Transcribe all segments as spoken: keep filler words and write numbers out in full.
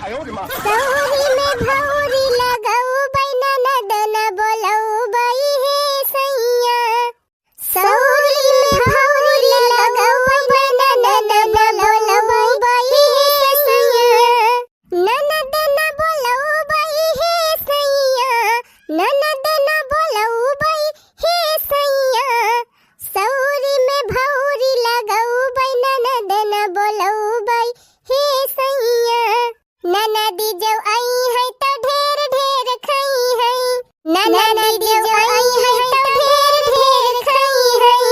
सौरी में भौरी लगौबै, ननद न बोलौबै हे सैया। सौरी में भौरी लगौबै, ननद न बोलौबै हे सैया। ननद न बोलौबै हे सैया, ननद न बोलौबै हे सैया। सौरी में भौरी लगौबै, ननद न बोलौबै हे सैया। ननदी जौ अइहैं तौ ढेर ढेर खइहैं। ननदी जौ अइहैं तौ ढेर ढेर खइहैं।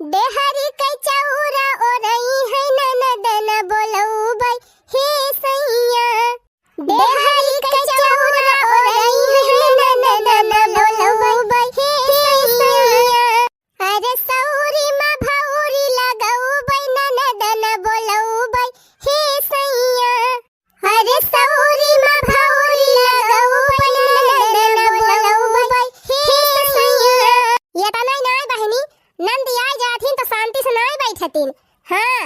डेहरी कै चौरा ओरइहैं, ननद न बोलौबै हे सैया। डेहरी कै चौरा ओरइहैं, ननद न बोलौबै हे सैया। अरे सौरी मा भौरी लगौबै, ननद न बोलौबै हे सैया। अरे सौरी मा भौरी लगौबै, ननद न बोलौबै हे सैया। एतना नाय बहिनी, नंदी आइ जाथिन त शांति से नाय बैठतिन। हाँ।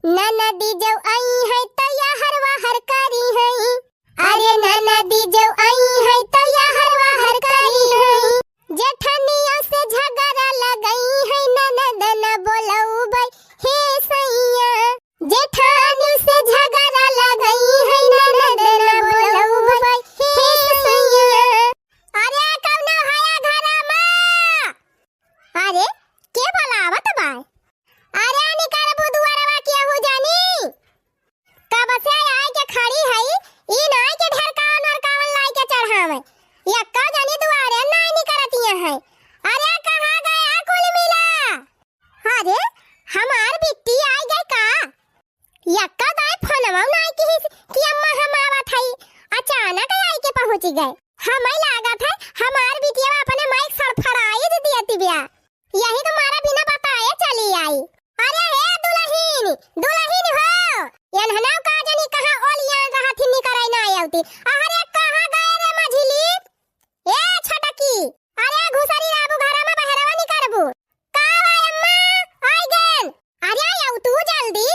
ननदी जौ अइहैं तौ याहर वाहर करिहैं। अरे ननदी जौ अइहैं तौ याहर वाहर करिहैं। जेठनिया से झगरा लगइहैं, ननद न बोलौबै हे सैया। जेठानी से झगरा लगइहैं, ननद न बोलौबै हे सैया। अरे कौनो हया घरा मा? अरे, के बोलावत बाय? अरे, निकरबू दुआरवा केहू जानी? कब से आइ के खड़ी हई, ई नाय के ढेरकावन वरकावन लाइ के चढ़ावे। एक्का जानी दुआरे नाय निकरतिया है। अरे, कहाँ गया कुल मिला? अरे, हमार बिट्टी आइ गई का? यक्का दाई फोनवा नाई किहिस कि अम्मा हम आवत हई, अचानक आई के पहुँची गए। हमें लागत है हमार बिटिया अपने माई के सड़फड़ाई दे दिया तिबिया, यही तो मारा बिना बताए चली आई। अरे हे दुलहिन, दुलहिन हो, एनहनौ का जनी कहाँ ओलियान रहत ही निकराई ना आवती। अरे कहाँ गए रे मझिली? ए छोटकी, अरे घुसरी रहबू घरा में बहरवा निकरबू। का बा अम्मा? आई गेन। अरे आउ तू जल्दी।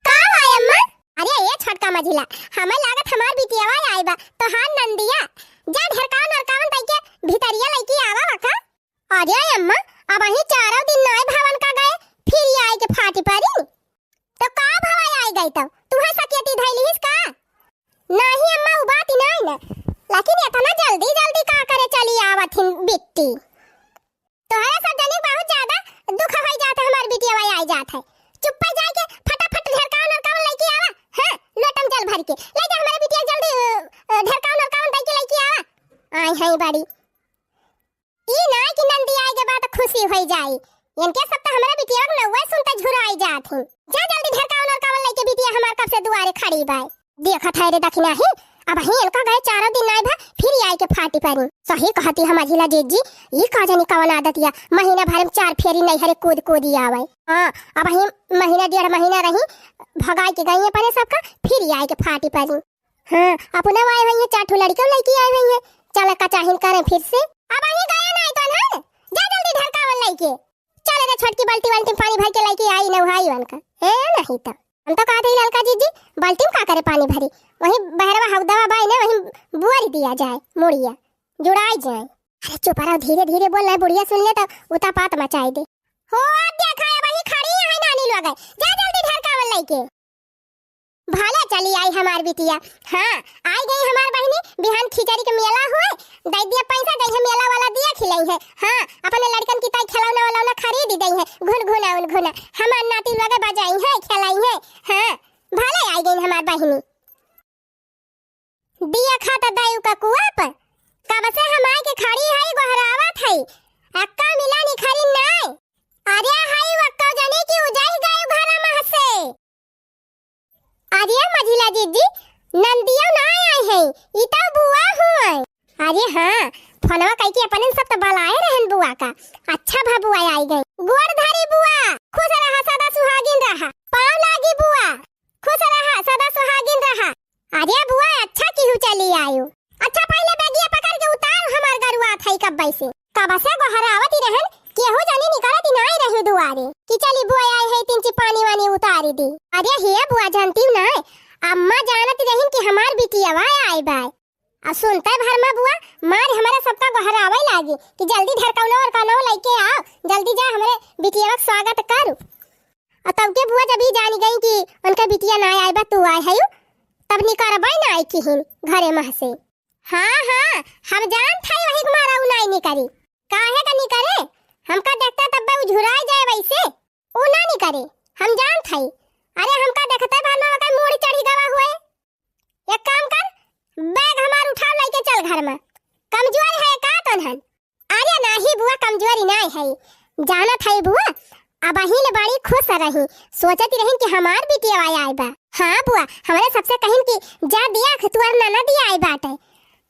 का बा अम्मा? अरे ए छोटका मझिला, हमें लागत हमार बिटियावा आई बा, तोहार नंदिया। जा ढेरकावन नरकावन तई के भितरिया लइके आवा बका। अरे अम्मा, अबहीं चारो दिन नाई भवन का गए, फिर आई के फाटी परी। तो का भवा आई गई तब? तुहे सकेती धइलिस का? नाही अम्मा, उ बात ही नाही न, लेकिन एतना जल्दी जल्दी का करे चली आवत हिन बिट्टी? तोहरा सब जने बहुत ज्यादा दुख होई जात है, हमार बिटिया आई जात है। चुप्पे जाए के फटाफट झरकावन उरकावन लइके आवा। हाँ, लोटम जल भर के ले जा हमारे बिटिया जल्दी, अ, अ, झरकावन उरकावन दई के लइके आवा। आई है बड़ी। ई ना कि नंदी आए के बाद खुशी होई जाई। इनके सब तो हमारे बिटिया के नौवे सुनते झुराई जात ही। जा जल्दी झरकावन उरकावन लइके बिटिया हमार कब से दुआरे खड़ी बाय। देखत है रे दखिना ही, अबहीं इनका गए चारों दिन नाई भा, फिर आई के फाटी परी। सही कहती हम मझिला जीजी, ई का जानी कवन आदतिया, महीना भर में चार फेरी नैहरे कूद कूदी आवे। हाँ, अबहीं महीना डेढ़ महीना रही, भगाई के गई अपने सबका, फिर आई के फाटी परी। हाँ, अपने आए हुई है, चार ठो लड़के लइके आए हुई है, चल का चाहिन करें फिर से। अबहीं गए नाई तो ना, जा जल्दी ढरकावन लइके। चल रे छोटकी, बाल्टी वाल्टी में पानी भर के लइके आई, नहाई वनका। ए, नहीं तो। हम तो कहत ही ललका जीजी, बाल्टी में का करे पानी भरी? वहीं बहरवा हौदवा बाई ने, वहीं बुआरी दिया जाए, मुड़िया। जुड़ाई जाए। अरे चुप रहो, धीरे धीरे बोल, नहीं बुढ़िया सुन ले तो उतापात मचाई दे। हो, अब देखा है, वहीं खड़ी है नानी लोग। जा जल्दी ढरकावन लइके। भले चली आई हमार बिटिया। हाँ, आई गई हमार बहिनी, बिहान खिचड़ी के मेला हुए, दे दिया पैसा, दे है मेला वाला दिया खिलाई है। हाँ, अपने लड़कन की ताई खिलौना वलौना खरीद दे है, घुन घुना उन घुना, हमार नाती लगे बजाई है, खिलाई है। हाँ, भले आई गई हमार बहिनी। दिया खाता दायु का कुआ पर, कब से हम आए के खड़ी है, गोहरावत है, अक्का मिला निखरी नाय। अरे हाय, वक्का जाने की उजाई गए घर में से। अरे मझिला जीजी, नंदिया ना आए हैं, ई तो बुआ हुए। अरे हाँ, फोनवा कई के अपने सब तो बलाए रहन बुआ का। अच्छा भा बुआ आई गई। गोड़ धरी बुआ, खुश रहा, सदा सुहागिन रहा। पाँव लागी बुआ, खुश रहा, सदा सुहागिन रहा। अरे बुआ, अच्छा किहू चली आयु। अच्छा पहले बैगिया पकड़ के उतार, हमार गरुआ था कब्बे से। कब से गोहरावत ही रहन, केहू जानी निकलत ही नाई रही दुआरे कि चली बुआ आई है, तिनची पानी वानी उतारी दी। अरे हे बुआ, जानती हूँ ना, अम्मा जानत रहिन कि हमार बिटियवा आए बा। आ सुनते भर मा बुआ मार हमरे सबका गोहरावे लागी कि जल्दी ढरकौनो और कौनो लइके आओ, जल्दी जा हमरे बिटियवा के स्वागत करू। आ तब के बुआ जब ई जानी गई कि उनका बिटिया ना आए बा, तू आए हयू, तब निकरबे ना आई किहिन घरे मह से। हाँ, हाँ, हम जानत हई वही के मारा उ नाई निकरी। काहे का निकरे? हमका देखते तब उ झुराई जाए वैसे। उ ना निकरे, हम जानत हई। अरे हमका देखते भर मा ओकर मूड़ चढ़ी गवा हुए। एक काम कर, बैग हमार उठा लइके चल घर मा। कमजोर है का तोन्हन? अरे नाही बुआ, कमजोरी नाही है, जानत है बुआ। अबहिन बड़ी खुश रही, सोचत रहिन कि हमार बिटिया आए बा। हाँ बुआ, हमरे सबसे कहिन कि जा दिया तुअर ननद आई बाटे।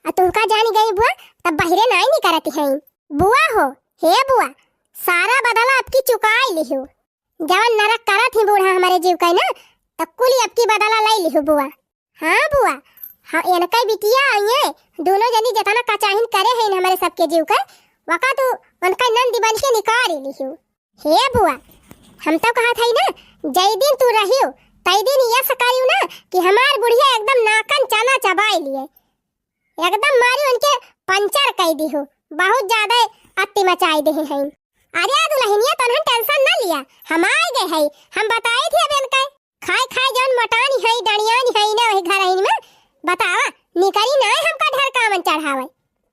आ तुमका जानी गई बुआ, तब बहिरे नाही निकरत है। बुआ हो, हे बुआ, सारा बदला अबकी चुकाई लिहू। जवन नरक करत ही बूढ़ा हमरे जीव के ना, त कुली अबकी बदला लई लिहू बुआ। हाँ बुआ, हाँ, इनके बिटिया आइए, दोनों जनी जतना कचाहिन करे हैं हमरे सबके जीव के, वका तू उनके नंदी बन के निकाल लिहू। हे बुआ, हम तो कहत हई ना, जय दिन तू रहियो, तय दिन यस करियो ना कि हमार बुढ़िया एकदम नाकन चना चबाई लिए, एकदम मारी उनके पंचर कई दिहू, बहुत ज्यादा अति मचाई दे हैं। अरे दुल्हनिया, तोन्हन tension ना लिया, हम आए गए हई, हम बताई थी अब इनके। खाए खाए जौन मोटानी है, डणियानी है ना, वही घर आइन में बतावा, निकरी ना हमका ढरकावन चढ़ावे,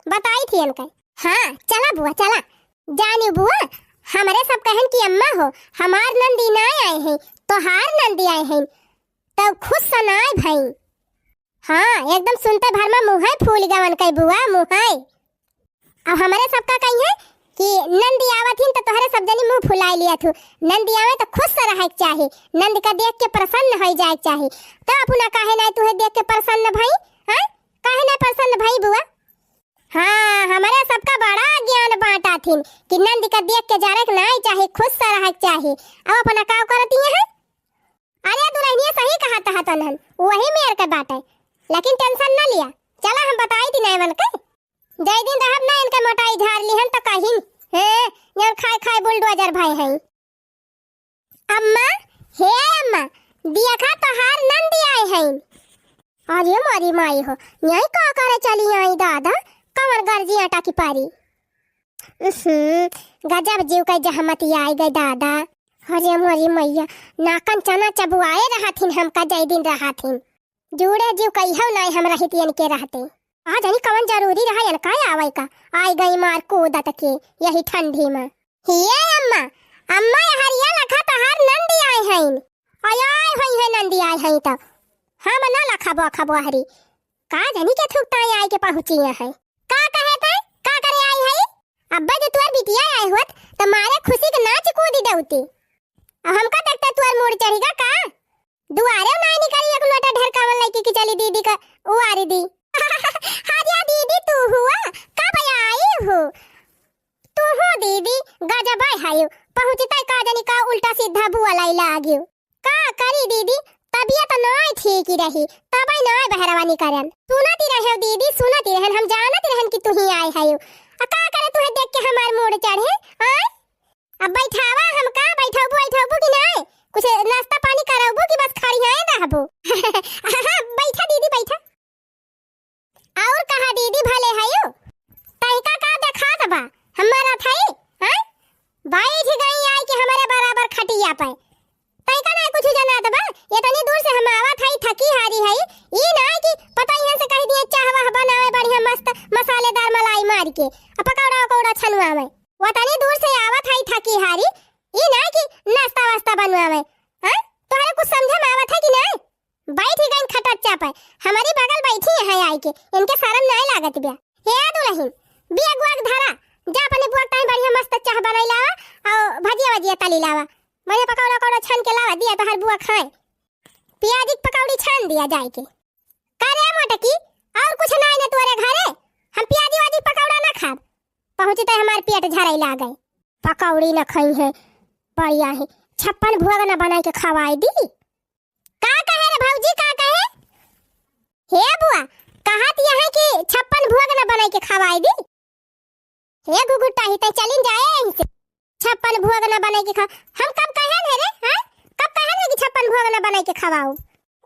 बताई थी इनके। हाँ, चला बुआ, चला। जानी बुआ, हमरे सब कहन कि अम्मा हो, हमार नंदी ना आए हैं, तोहार नंदी आए हैं, तब खुश सनाए भई। हाँ, एकदम सुनते भर मा मुँहे फूल गवन कई बुआ, मुँहे। अब हमरे सबका कही है कि नंदी आवत हिन त तोहरे सब जनी मुँह फुलाए लिया थू। नंदी आवे त खुश से रहे के चाही, नंद का देख के प्रसन्न हो जाए के चाही। त अपना काहे ना तुहे देख के प्रसन्न भई, हाँ? काहे ना प्रसन्न भई बुआ? हाँ, हमरे सबका बड़ा ज्ञान बांटा थिन कि नंद का देख के जरे के नाई चाही, खुश से रहे के चाही। अब अपना का करती है? अरे दुल्हनिया सही कहा तहा तनहन, वही मेर के बाटे, लेकिन tension ना लिया। चला हम बताई दी नैवन के। जय दिन रहब ना इनके मोटाई झार लिहन त कहिन, हे, जौन खाए खाए बुलडोजर भए हैं। अम्मा, हे अम्मा, देखा तोहार नंदी आए हैं। अरे मोरी माई हो, यही का करे चली आई दादा, कमर गर्जी आटा की पारी। उहुं, गजब जीव के जहमत आई गए दादा। अरे मोरी मैया, नाकन चना चबुआए रहथिन हमका जय दिन रहथिन। जूड़े जीव कहियो नाई हम रहित इनके रहते। आ जानी कवन जरूरी रहा इनका आवे का, आई गई मार कूदत के यही ठंडी में। हिये अम्मा, अम्मा ये हरिया लखा तोहार नंदी आए हैं। आय आय होई है नंदी आए हैं तब। हम ना लखा बोखा बोहरी। का जानी के थुकताई आए के पहुँची है। का कहे तै? का करे आई है? अब्बा जो तुअर बिटिया आए होत, त मारे खुशी के नाच कूदी देउती। अब हमका देखते तुअर मूड़ चढ़ी गा का? दुआरे नाई निकली, एक लोटा ढेर कावन लइके कि चली दीदी का उआरी दी। हरिया दीदी तू हुआ, कब आई हो? तू हो दीदी, गजब है, पहुँचते का जानी का उल्टा सीधा बुआ लाई लागियो। का करी दीदी, तबियत नाई ठीक ही रही, तबे नाई बहरवा निकरन। सुनत ही रहे दीदी, सुनत ही रहन, हम जानत रहन कि तू ही आए है। आ का करे तुहे देख के हमार मूड़ चढ़े, आय? अब बैठावा हमका, बैठबू, बैठबू कि नाई? कुछ नाश्ता पानी करबू कि बस खड़ी आए रहबू? हाँ, बैठा दीदी, बैठा। और कहा दीदी भले हयो? तैका का देखात बा? हमारा थाई, हाँ? बैठ गई आई कि हमारे बराबर खटिया पे। तैका ना कुछ जनात बा? इतनी दूर से हम आवत हई, थकी हारी हई। ई ना कि पता इहाँ से कह दिए चाह वाह बनावे बढ़िया मस्त मसालेदार मलाई मार के, आ पकौड़ा उकौड़ा छनुआवे। वतनी दूर से आवत हई थकी हारी, ई ना कि नाश्ता वास्ता बनवावे। हाँ? तोहरे कुछ समझ में आवत है कि नहीं? बैठ ही गईन खटच्चा पे, हमारी बगल बैठी है आई के, इनके शर्म नाय लागत बा। हे दुलहिन, बिया गुआ के धरा, जा अपने बुआ के ताई बढ़िया मस्त चाह बनाई लावा, और भजिया वजिया तली लावा, बढ़िया पकौड़ा उकौड़ा छान के लावा, दिया तोहर बुआ खाए। प्याज की पकौड़ी छान दिया जाए के। का रे मोटकी, और कुछ नाय न तोरे घरे? हम प्याजी वाजी पकौड़ा ना खाब। पहुँचते हमार पेट झरई लागे। पकौड़ी न खई है, बढ़िया है, छप्पन भोग न बनाई के खवाई दी। का कहे रे भौजी, का कहे? हे बुआ, कहत यह है कि छप्पन भोग न बनाई के खवाई दी। हे घुघुटाही, तै चलिन जाए यहीं से। छप्पन भोग न बनाई के खा-, हम कब कहन है रे, हैं? कब कहन है कि छप्पन भोग न बनाई के खवाओ?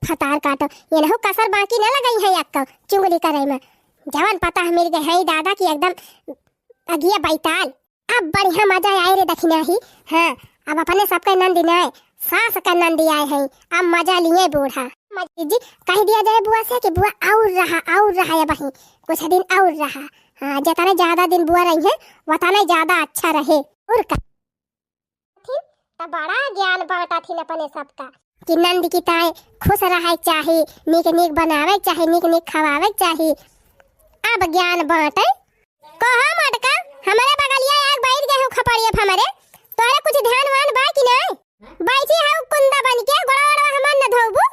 फतार काटो, एनहू कसर बाकी न लगइहैं एक्को चुगली करइ में। जवन पता है मिल गए हैं दादा कि एकदम अगिया बैताल। अब बढ़िया मजा आए रे दखिनही। हाँ, अब अपने सबके नंदी नाय, सास के नंदी आए हैं, अब मजा लिए बूढ़ा। मजी जी, कहि दिया जाए बुआ से कि बुआ अउर रहा, अउर रहा अबहीं, कुछ दिन अउर रहा। हाँ, जेतने ज्यादा दिन बुआ रहिहैं, ओतने ज्यादा अच्छा रहे। अउर का? थी, त बड़ा ज्ञान बाँटत थी अपने सबका। कि नंद की ताई खुश रहइ चाही, नीक नीक बनावइ चाही, नीक नीक खवावइ चाही। अब ज्ञान बाँटइ। कहो मोटका, हमरे बगलिया आके बैठ गए हो खपड़िया पे हमरे, तोहरे कुछ ध्यान वान बा कि नाहीं? बैठी हउ कुंदा बन के, गोड़वा वोड़वा हमार न धोबू?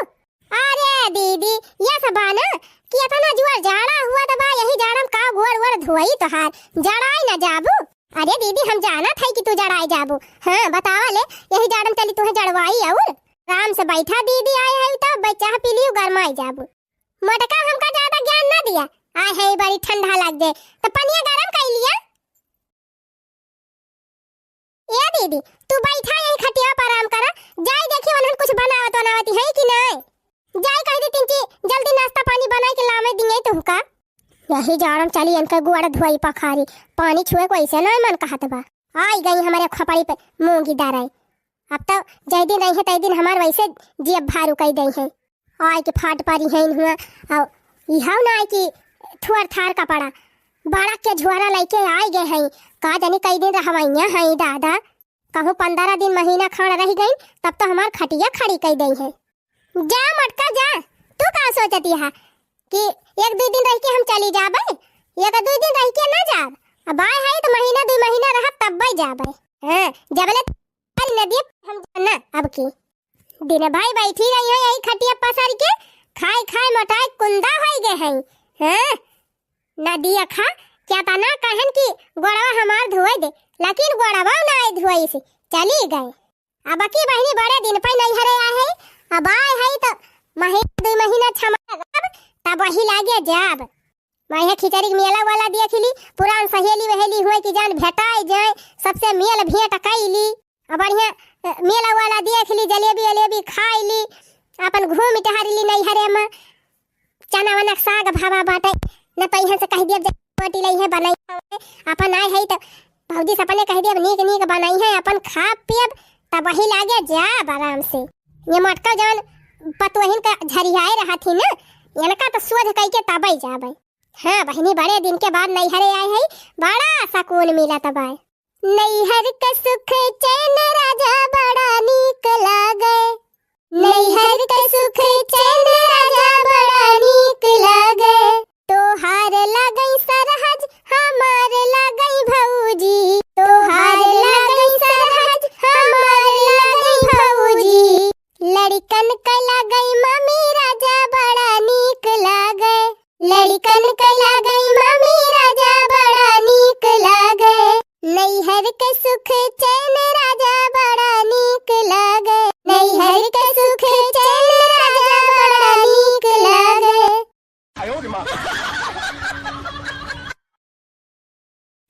अरे दीदी, ये सब बा ना कि इतना जुआर जाड़ा हुआ त बा, यही जाड़ा में का गोड़ वोड़ धोई तोहार, जड़ाई न जाबू। अरे दीदी, हम जानत हई कि तू जड़ाई जाबू। हाँ, बतावा ले, यही जाड़ा में चली तुहे जड़वाई। अउर आराम से बैठा, दीदी आए हई त बै-, चाह पी लियो, गरमाई जाबू। मोटका हमका ज्यादा ज्ञान न दिया, आए हई बड़ी ठंडा लग जाए, त पनिया गरम कइ लिया। ए दीदी, तू बैठा यही खटिया पर आराम करा, जाई देखी उन्हन कुछ बनावत बनावत है कि नाहीं। जाई कहि दी तिनकी जल्दी नाश्ता पानी बनाइ के लावे दिए तुमका। यही जाड़म चली इनके गोड़ धोई पखारी, पानी छुए को ऐसे नाहीं मन कहत बा। आई गई हमरे खपड़ी पे मूंगी दाराई। अब तो जय दिन रही है तय दिन हमार वैसे जियब भारू कइ दई है। आइ के फाट पारी हैं हुआ, अउ इहाउ नाहीं कि थुअर थार कपड़ा, बड़ा के झोरा लइके आइ गए हैं। का जानी कई दिन रहवइया हैं दादा। कहूँ पन्द्रह दिन महीना खान रहि गई, तब तो हमार खटिया खड़ी कइ दई है। जा मोटका जा, तू का सोचती है कि एक दुइ दिन रहि के हम चली जाबे, एक दुइ दिन रहि के ना जाब। अब आए है त महीना दुइ महीना रहब तब्बे जाबे। हाँ, जबले नदी हम जाना अब की। दिन भर बैठी रही है यही खटिया पसर के, खाए खाए मोटाए कुंदा होइ गए हैं। हाँ, नदी अखा केतना कहन कि गोड़वा हमार धोए दे, लेकिन गोड़वा नाहीं धोइस, चली गए। अब की बहिनी बड़े दिन पे नैहरे आए है, अब आए है त महीना दुइ महीना छमा रहब, तब वही लागे जाब। वही खिचड़ी के मेला वाला देख ली, पुरान सहेली वहेली हुए कि जान भेटाए जाए, सबसे मेल भेंट कइ ली। अब बढ़िया, अ, मेला वाला देख ली, जलेबी अलेबी खाइ ली, अपन घूम टहर ली नैहरे में। चना वना के साग भावा बाटे, न तो इहाँ से कहि दियब जे रोटी लइहे बनाई, अपन आए है त भौजी से अपने कहि दियब नीक नीक बनाइहे, अपन खाब पियब, तब वही लागे जाब आराम से। ये मोटका जवन पतोहिन का झरियाए रहत ही न, इनका त सोझ कइ के तबे जाबे। हाँ बहिनी, बड़े दिन के बाद नैहरे आए है, बड़ा सकून मिलत बा। नैहर के सुख चैन राजा बड़ा नीक लागे। नैहर के सुख चैन राजा बड़ा नीक लागे। तोहार लागई सरहज, हमार लागई भौजी। तोहार लागई सरहज, हमार लागई भौजी। लड़िकन के लागई मामी राजा बड़ा नीक लागे। लड़िकन के लागई मामी राजा बड़ा नीक लागे। नैहर के सुख चैन राजा बड़ा नीक लागे। नैहर के सुख चैन राजा बड़ा नीक लागे।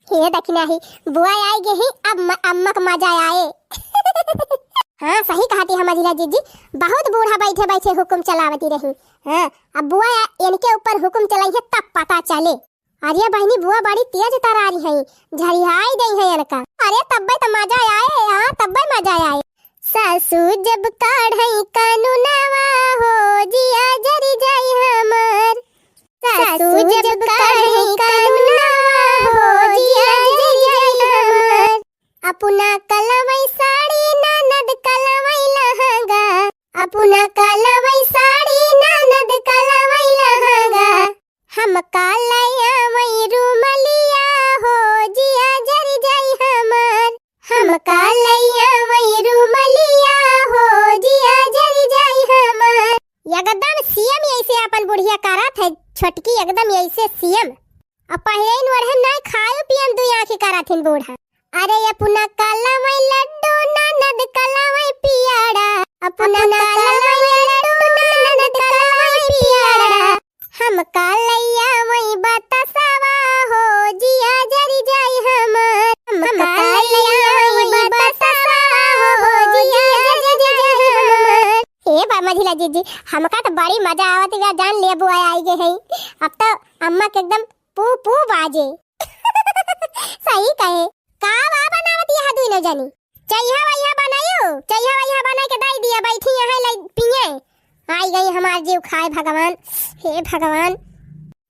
हे दखिनही, बुआ आइ गई, अब म-, अम्मा क मजा आए। हाँ, सही कहती है मझिला जीजी, बहुत बूढ़ा बैठे बैठे हुकुम चलावती रही। हाँ, अब बुआ आ-, इनके ऊपर हुकुम चलाई है तब पता चले। अरे बहिनी, बुआ बड़ी तेज तरारी है, झरियाई दई है इनका। अरे तब्बे त मजा आए, हाँ तब्बे मजा आए। सासू जब काढ़ई कानूनवा हो जिया जरि जाई हमार। सासू जब काढ़ई कानूनवा हो जिया जरि जाई हमार। अपना कलवई साड़ी ननद कलवई लहंगा। अपना कलवई साड़ी ननद कलवई लहंगा। हम कालैया वही रूमलिया हो जिया जरि जाई हमार। हम कालैया वही रूमलिया हो जिया जरि जाई हमार। एकदम सेम ऐसे अपन बुढ़िया करत है छोटकी, एकदम ऐसे सेम। अब पहिरन ओढ़न नाहीं, खायो पियन दुई आँखी करत हिन बूढ़ा। अरे ये पुना काला मई लड्डू ननद काला मई पियाड़ा। अपना काला मई लड्डू ननद काला मई पियाड़ा। हम कालैया मई बतासावा हो जिया जरि जाई हमार। हम कालैया मई बतासावा हो जिया जरि जाई हमार। ए बा मझिला जीजी, हमका त बड़ी मजा आवत बा, जान ले बुआ आई गए हैं। अब त अम्मा के एकदम पू पू बाजे। सही कहे। का बा बनावत यह दुनो जनी? चइहा वइहा बनायो, चइहा वइहा बना के दई दिया, बैठी यहाँ लाई पिए। आई गई हमार जीव खाए भगवान, हे भगवान।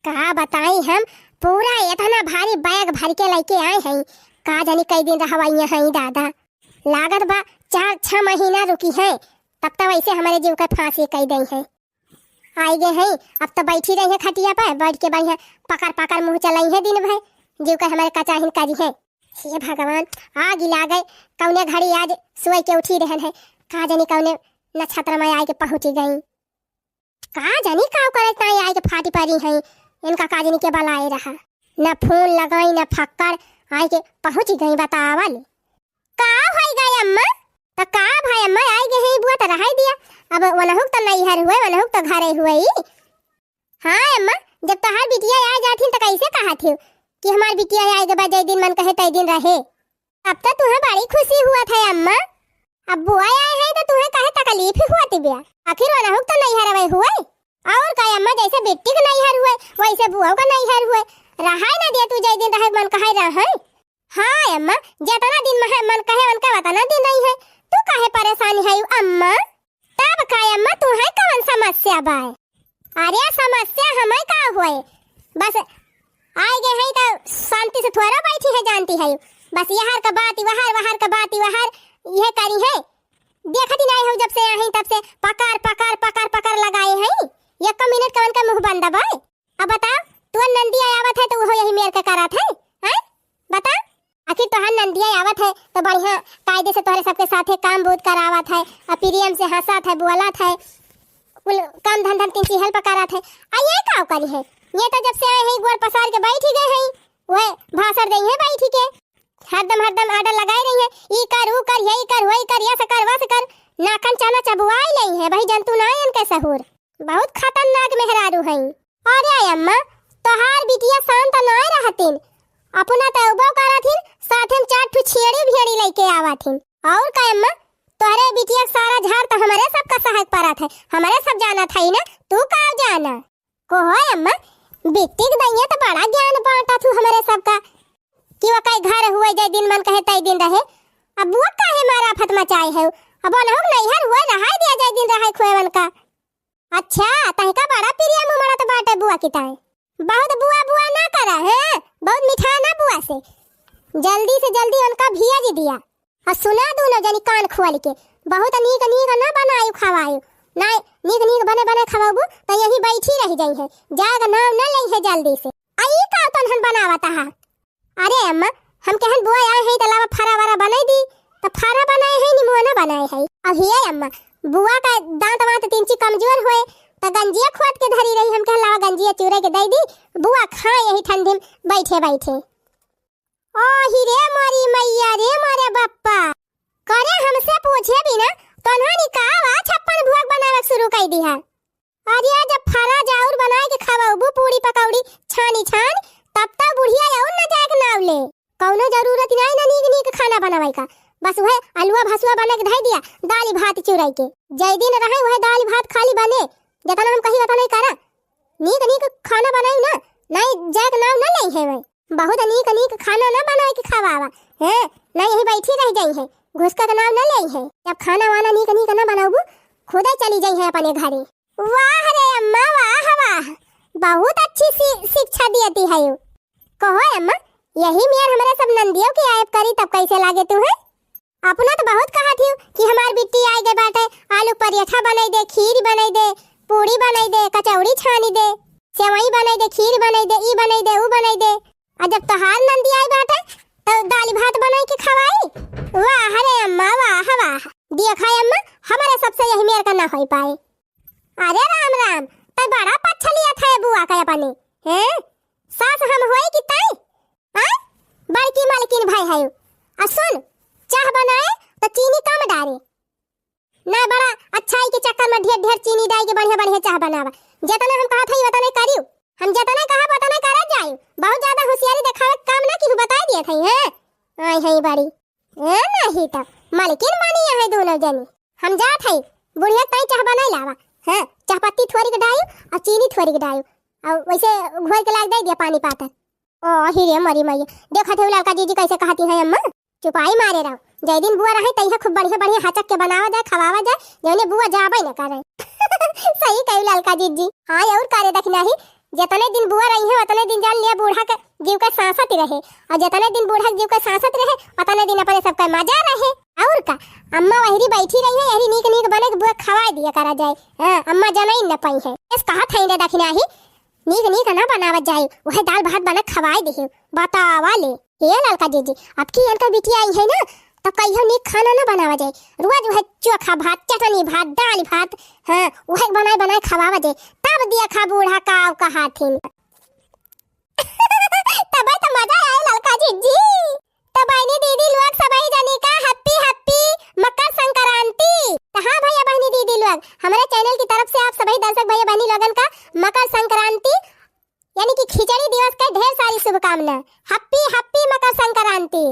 का बताई हम, पूरा इतना भारी बैग भर के लेके आए हैं। का जानी कई दिन रहवाई हैं दादा। लागत बा चार छह महीना रुकी है, तब तक वैसे हमारे जीव का फांसी कई दई है। आई गए हैं, अब तो बैठी रही है खटिया पर, बैठ के बढ़िया पकड़ पकड़ मुंह चलाई है दिन भर, जीव का हमारे कचाहिन करी है। हे भगवान, आग ही लागे, कौने घड़ी आज सोए के उठी रहन है, का जानी कौने नक्षत्र में आए के पहुँची गई। का जानी का करे ताई आए के फाटी पड़ी है, इनका का जानी के बलाए रहा, न फोन लगाई न फक्कड़, आए के पहुँची गई बतावल। का होई गए अम्मा? त का भाई अम्मा, आई गए हैं बुआ त रहाई दिया। अब वनहुक त नैहर हुए, वनहुक त घरे हुए। हाँ अम्मा, जब तोहार बिटिया आ जाथिन त कैसे कहा थे कि हमार बिटिया आए के बाद जय दिन मन कहे तय दिन रहे। अब त तुम्हें बड़ी खुशी हुआ था अम्मा। अब बुआ आए हैं त तुम्हें कहे तकलीफ ही हुआ तिबिया। आखिर वनहुक त नैहर हुए हुए। और का अम्मा, जैसे बिट्टी के नैहर हुए वैसे बुआ का नैहर हुए। रहाई ना दिया तू जय दिन रहे मन कहे रहे। हाँ अम्मा, जितना दिन महे मन कहे उनका उतना दिन नहीं है। तू काहे परेशानी है अम्मा? तब का अम्मा, तू है कौन समस्या बा? अरे समस्या हमें का होए, बस आए गए हैं तो शांति से थोड़ा बैठी है जानती है। बस यहर का बात वहर, वहर का बात वहर, यह करी है। देखती नहीं हो जब से आई तब से पकार पकार पकार पकार लगाए हैं। एक मिनट का उनका मुंह बंद बा। अब बताओ, तू नंदिया आवत है तो वो यही मेर के करत है, हैं? बता, आखिर तोहार नंदिया आवत है तो बढ़िया कायदे से तोहरे सबके साथे काम बूत करावत है, और प्रेम से हंसत है, बोलत है, कुल काम धंधा में तिनसी help करत है। आ ये का करी है? ये तो जब से आए हैं गोड़ पसार के बैठ ही गए हैं, वह भाषण दे है बैठ के, हरदम हरदम order लगाए रही है, ई कर ऊ कर, यही कर वही कर, यस कर वस कर, नाकन चाना चबुआई नहीं है भाई, जंतु ना इनके सहूर। बहुत खतरनाक मेहरारू हई। अरे अम्मा, तोहार बिटिया शांत नाय रहतिन, अपना तौबो करथिन, साथे में चार ठो छेड़ी भेड़ी लेके आवथिन। और का अम्मा, तोहरे बिटिया के सारा झार तो हमरे सबका सहक परत है, हमरे सब जानत हई ना, तू का जाना? को हो अम्मा, बिट्टी के दैया तो बड़ा ज्ञान बांटा थू हमरे सबका, कि वो कई घर हुए जे दिन मन कहे तई दिन रहे। अब वो काहे मारा फत मचाए है? अब ओनहु के नैहर हुए रहाई दिया जे दिन रहे खुएवन का। अच्छा, तहिका बड़ा प्रिया मुँह मरत बाटे बुआ की ताई। बहुत बुआ बुआ ना करा, हैं? बहुत मिठा ना बुआ से। जल्दी से जल्दी उनका भेज दिया। और सुना दूनो जनी कान खोल के, बहुत नीक नीक ना बनायु खवायु। ना नीक नीक बने बने खवाबू तो यहीं बैठी रह जाई है। जाएगा नाम ना ले है जल्दी से। आई का तनहन बनावत हा? अरे अम्मा, हम कहन बुआ आए हैं, त लावा फरा वरा बनाई दी, त फरा बनाए हैं, निमुआ ना बनाए हैं। अब हिये अम्मा, बुआ का दांत वांत तिनची कमजोर होए, त गंजिया खोद के धरी रही, हम कहन लावा गंजिया चूरे के दे दी, बुआ खाए यही ठंडी में बैठे बैठे। ओ ही रे मोरी मैया रे मोरे बप्पा, करे हमसे पूछे बिना तोन्हनी का वा छप्पन भोग बनावे शुरू कर दिहा। अरे, जब फरा जाउर बनाए के खवाउबू, पूड़ी पकौड़ी छानी छान, तब तो बुढ़िया और न जाए के नाव ले। कौनो जरूरत नहीं ना नीक नीक खाना बनावे का, बस वह अलुआ भसुआ बना के धई दिया, दाल भात चुराई के। जय दिन रहे वह दाल भात खाली बने, जतना हम कही वतना ही करा। नीक नीक खाना बनाई ना, नहीं जाए के नाव ना ले है वह। बहुत नीक नीक खाना ना बनाए के खवावा, हैं? ना यही बैठी रह जाई है, घुसका के नाव ना ले है। जब खाना वाना नीक नीक ना बनाबू, खुदे चली जाई है अपने घरे। वाह रे अम्मा, वाह, वाह, बहुत अच्छी सी शिक्षा दियती है यू। कहो अम्मा, यही मेर हमरे सब नंदियों की आयब करी तब कैसे लागे तुम्हें? अपना तो बहुत कहा थी कि हमार बिट्टी आए गए बाटे, आलू पराठा बनाई दे, खीर बनाई दे, पूड़ी बनाई दे, कचौड़ी छानी दे, सेवई बनाई दे, खीर बनाई दे, ई बनाई दे, ऊ बनाई दे। आ जब तोहार नंदी आई बाटे, तो दाल भात बनाई के खवाई। वाह रे अम्मा, वाह, वाह। देखा अम्मा, हमारे सबसे यही मेर का ना होई पाए। अरे राम राम, तै बड़ा पच्छा लिया था बुआ का अपने, हैं? सास हम होई कि तै? आय? बड़की मालकिन भाई है। आ सुन, चाह बनाए तो चीनी कम डारे। ना बड़ा अच्छाई के चक्कर में ढेर ढेर चीनी डाई के बढ़िया बढ़िया चाह बनावा। जितना हम कहा था, वतना करियो। हम जितना कहा, वतना करा जाए। बहुत ज्यादा होशियारी दिखावे के काम ना की बताई दिए थे, हैं? आई है बड़ी। ए, नहीं तो मालकिन बनी है दोनों जनी। हम जात हई, बुढ़िया ताई चाह बनाई लावा। हाँ, चाहपत्ती थोड़ी के डायू और चीनी थोड़ी के डायू, और वैसे घोर के लाग दे दिया पानी पातर। ओ, अही रे मरी मैया, देखत है ललका जीजी कैसे कहती है अम्मा। चुपाई मारे रहो, जय दिन बुआ रहे तैहे खूब बढ़िया बढ़िया हचक के बनावा जाए, खवावा जाए, जौने बुआ जाबे न करे। सही कही ललका जीजी। हाँ, और का रे दखिनाही, जितने दिन बुआ रही है उतने दिन जान लिया बूढ़ा के जीव के सांसत ही रहे, और जितने दिन बूढ़ा के जीव के सांसत रहे उतने दिन अपने सबका मजा रहे। और का, अम्मा वहरी बैठी रही है, यहरी नीक नीक बने के बुआ खवाए दिया करा जाए। हाँ, अम्मा जनाई न पाई है, इस कहा था इन्हें दखिनाही, नीक नीक ना बनावत जाए, वह दाल भात बना खवाए दिहे। बतावा ले। हे ललका जीजी, अब की इनका बिटिया आई है ना, तो कहियो नीक खाना ना बनावा जाए, रोज वह चोखा भात, चटनी भात, दाल भात, हाँ, वह बनाए बनाए खवावा जाए, तब देखा बूढ़ा का कहाथिन। तबे तो मजा आए ललका जीजी। तो बहनी दीदी लोग सबही जनी का happy happy मकर संक्रांति। तो हाँ भैया बहनी दीदी लोग, हमारे channel की तरफ से आप सबही दर्शक भैया बहनी लोगन का मकर संक्रांति यानी कि खिचड़ी दिवस के ढेर सारी शुभकामना। Happy happy मकर संक्रांति।